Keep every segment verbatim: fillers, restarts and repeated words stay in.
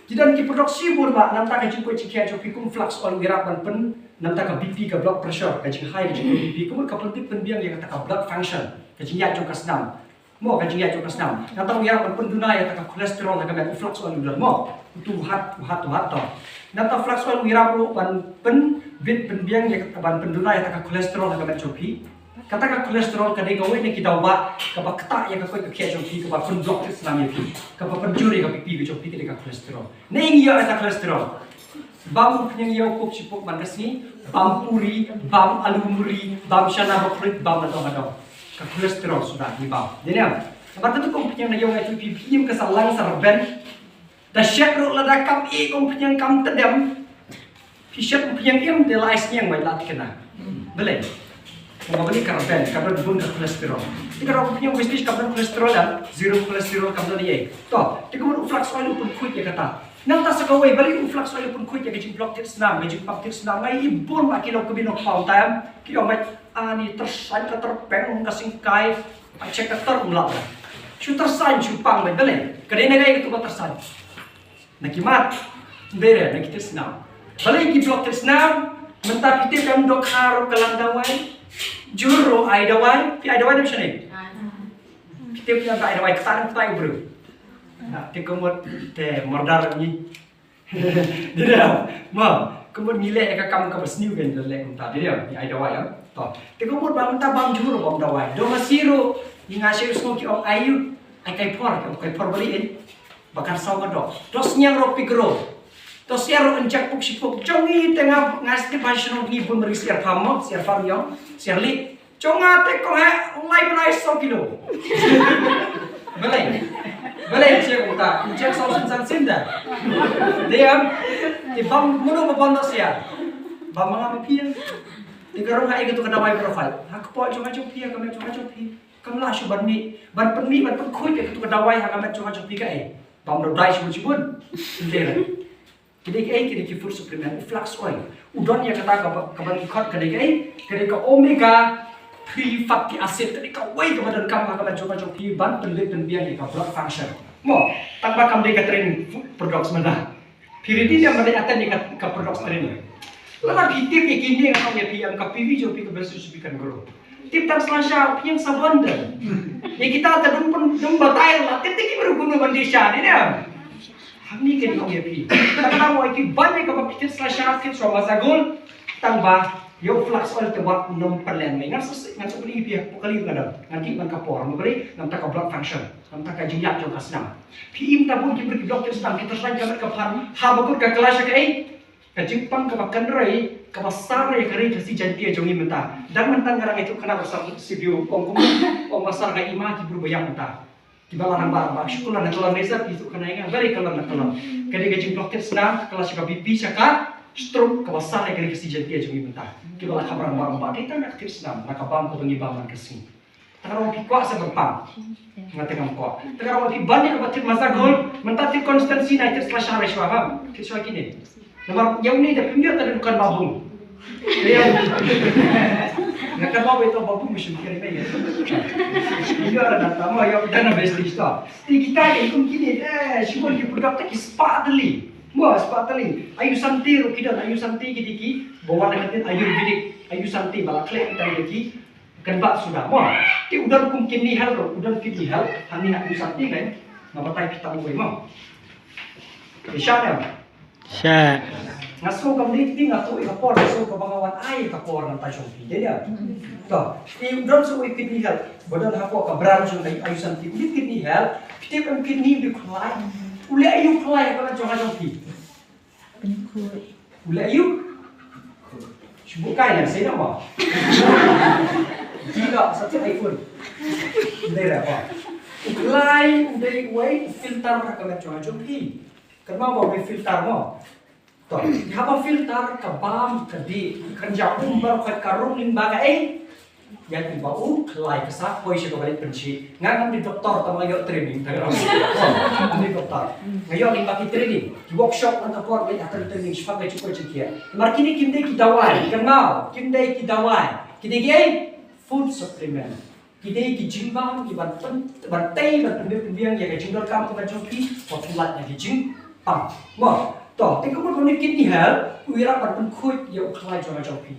Ki don ki product shibun ba, namta ka jingkoit jingkhiah jong phi kum flax oil u ïarap ban pyn, namta ka B P, ka blood pressure, ka jinghigh, ka jinglow B P, kumta ka pyntip pynbiang ïa kata ka blood function, ka jingïaid jong ka snam. Mo, ka jingïaid jong ka snam. Namta u ïarap ban pynduna ïa kata ka cholesterol ha ka met, u flax oil u don mo. Utu u hat, u hat, u hat to. Namta flax oil u ïarap ruh ban pynbit pynbiang ïa kata, ban pynduna ïa kata ka cholesterol ha ka met jong phi. Kata ka cholesterol ka dei kawei na ki dawa kaba ktah ïa ka koit ka khiah jong phi, kaba pynblock thied snam ïa phi, kaba pynjur ïa ka B P ka jong phi, ka dei ka cholesterol. Ne ngi ïoh ïa ka cholesterol? Bam u phniang ïew kup shipuk man ka sngi, bam puri, bam alu muri, bam shana ba khluit, bam na dong na dong. Ka cholesterol suda ngi bam. Dei ne em? Namar katu ka umphniang na ïew ngi ïohi phi, phi im ka sa lang sa rben. Da shet ruh lada kam ïeh ka umphniang kam tdem. Phi shet umphniang im te la ai sniang bad la thikna. Balei? Namar balei? Ka rben, ka don bun ka cholesterol. Te ka umphniang Wisdom kam don cholesterol, da zero cholesterol kam don ei. To, te ka mut u flax oil u pynkhuid ïa kata. Nangta sa kawei, balei u flax oil u pynkhuid ïa ka jingblock thied snam, ka jingpang thied snam, nga ïohi bun ba ki long kmie nongpang tam, ki ong bad, ani tyrsain ka tyrpeng ka syngkai, ba check ka tyr mlak. Shu tyrsain, shu pang bad, balei? Ka dei na kaei katu ba tyrsain? Na ki mat, ym dei re, na ki thied snam. Balei ki block thied snam? Mynta phi tip em, dohkha ruh ka lan dawai. Jhur ruh ai dawai, phi ai dawai ne em shane? Phi tip em, ai dawai, ktah ne em ktah u briew? Na, te ka mut te mardar ngi. Dei ne em? Mo, ka mut ngi leh ka kam kaba sniew, ngi leh mynta, dei ne em? Ngi ai dawai em. To, te ka mut ba mynta bam jhur bam dawai. Dong lashai ruh, ngi nga shu sngew ki ong ai ïu, ai kai por, ki ong kai por balei ei? Ba kan saw ka doh. To sniang ruh phi grow. To sniang ruh inject puk shipuk. Jong ngi te nga, nga sniang ba shnong ngi bun mari sniang farm mo, sniang farm ïong, sniang lih. Jong nga te kong heh, lai ban ai saw kilo. Balei? Balei inject uta? Inject saw sien san sien da. Dei em? Te bam mano ba bam da sniang? Bam ma nga ma phi. Te ka rung ha ïa katu ka dawai profile. Ha kpoh jong nga jong phi, ha ka met jong nga jong phi. Kam lah shuh ban mih, ban pynmih, ban pynkhuid ïa katu ka dawai ha ka met jong nga jong phi kaei? Bam dawai shibun shibun. Ym dei re. Ki dei kaei? Ki dei ki food supplement, u flax oil. U don ïa kata kaba, kaba ngi khot ka dei kaei? Ka dei ka omega three fatty acid, ka dei kawei kaba donkam ha ka met jong nga jong phi ban pynleit pynbiang ïa ka blood function. Mo, tang ba kam dei ka training food products mynta. Phi ready ne em ban leit attend ïa ka, ka product training? Lada phi tip ïa kine, nga ong ïa phi, ïa ka P V jong phi ka blood sugar kan grow. Tip tang slasha, phi ïeng sabon de. Ïa kita te dum pun, dum batai la, tip te ki baru guna ban disha, dei ne em? Hangne kan ong ïa phi. Tang ba mo ïa phi ban ïa kaba phi thied slasha, thied shuwa maza gol, tang ba ïa u flax oil te wat nym pynlen mei. Ngan sa, ngan sa pynlong ïa phi ha ka kali ka dang. Ngan dih ban ka por, ma bri, namta ka blood function. Namta ka jingïap jong ka snam. Phi im ta bun ki briew ki block ki snam, ki tyrsain ka met ka phan, haba kut ka kylla sha kaei? Ka jingpang kaba kynrei, kaba sar ïa ka ri Khasi Jaiñtia jong ngi mynta. Dang mynta nga dang ïathuh khana ba sar C B O ong kum, ong ba sar ka ima ki briew ba ïap mynta. Kiba la rangbah rangbah, shu kylla na kylla, ngi sa ïathuh khana ïa nga, very kylla na kylla. Ka dei ka jingblock thied snam, ka kylla sha ka B P, sha ka stroke, kaba sar ïa ka ri Khasi Jaiñtia jong ngi mynta. Kiba la kham rangbah rangbah, dei tang na ka thied snam, na ka bam kaba ngi bam man ka sngi. Te ka rong phi kwah sa ban pang. Nga te ngam kwah. Te ka rong phi ban ïa kaba thied maza gol, mynta thied consistency na thied slasha re shuwa bam. Thied shuwa kine. Namar ïa une da phim ïoh ta da dukan babung. Ïa. Nga kan bawa ito babung mushum kiri me ïa. Ïa da na tama ïa da na besti sta. Ti kita ke kum kine, eh, shibun ki product ki spatali. Mo spatali. Ayu Santi ruh ki don, Ayu Santi ki dei ki bawa na ka tin Ayurvedic. Ayu Santi ba la khleh kita ki Kan bat suda mo. Te u don kum kidney health ruh, u don kidney health, hangne ha Ayu Santi kan. Nga batai phi tang uwei mo. Te sha ne em? Sha. Nga sngew kam dei phi, nga tuh ïa ka por, nga sngew kaba nga wan ai ïa ka por nangta jong phi. Dei ne em? To, te u don sa uwei kidney health, ba don hapoh ka brand jong Ayu Santi. U dei kidney health, phi tip em kidney u dei u khlaiñ. U leh aïu u khlaiñ ha ka met jong nga jong phi? Pynkhuid. U leh aïu? Shu buh kai lem sei noh mo. Ji noh sa tip iPhone. Ym dei re mo. U khlaiñ u dei uwei u filter ha ka met jong nga jong phi. Kynmaw mo, uwei filter mo. To, haba filter ka bam ka dih, ka kynja um baroh khoit, ka rung lyngba kaei? Ïa kiba u khlaiñ, ka sa poi sha kaba leit pynshit. Nga ngam dei doktor, tang nga ïoh training, tang nga ngam dei doktor. Nga ïoh lyngba ki training, ki workshop, nang ka por leit ha training, shaphang ka jingkoit jingkhiah. Namar kine kim dei ki dawai, kynmaw, kim dei ki dawai. Ki dei kiei? Food supplement. Ki dei ki jingbam ki ban pyn, ban tei ban pynbiang pynbiang ïa ka jingdonkam ka jong phi, wat pynlait ïa ki jingpang. Mo, to, te ka mut ba une u kidney health u ïarap ban pynkhuid ïa u khlaiñ jong ka jong phi.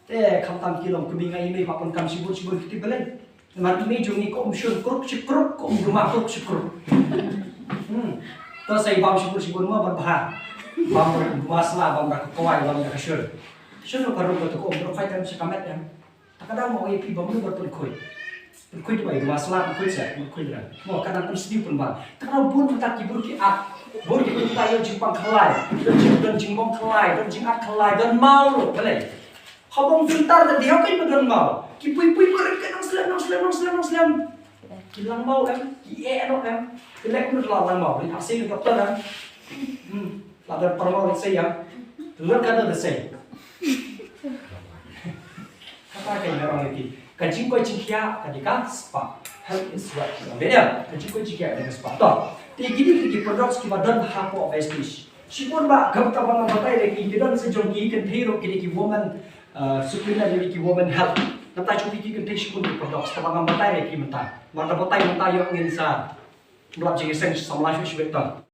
Te khamtam ki long kmie, nga i mei ba pyndonkam shibun shibun ki tip balei. Namar i mei jong ngi ka um shun kruk shi kruk, ka um duma kruk shi kruk. Hmm. To sa i bam shibun shibun mo ban bha. Bam da ka masala, bam da ka kawai, bam da ka shun. Shun ka ruh ka to ka um, ruh khai tam shi ka met em. Ta ka dang mo i phi bam ruh ban pynkhuid. Pynkhuid ba i masala pynkhuid sa, pynkhuid da. Mo ka dang pynsniew pynban. Ta ka dang bun mynta ki bun ki at. Bun ki bun mynta ïoh jingpang khlaiñ. Don jing, don jingbam khlaiñ, don jingat khlaiñ, don maw ruh balei. Haba ong filter da dei haba ka don maw. Ki pui pui pui ka nang slem, nang slem, nang slem, nang slem. Ki lang maw em, ki eh noh em. Ki leh kumno la lang maw, ri hap sei doktor em. Hmm, la don parmaw ri sei em. Lut ka don da sei. Kata ka ïa rong ïa ki. Ka jingkoit jingkhiah ka dei ka spah. Health is wealth. Ka jingkoit jingkhiah ka dei ka spah. To. Te ki dei ki products kiba don hapoh Vestige. Shibun ba, kaba nga batai ïa ki, ki don sa jong ki kynthei ruh, ki dei ki women, uh, supplement, ki dei ki women health. Nangta jong ki kynthei shibun ki products, kaba nga batai ïa ki mynta. Nga batai mynta ïoh ngin sa. Mlap jingïaseng samla shuh shuh to.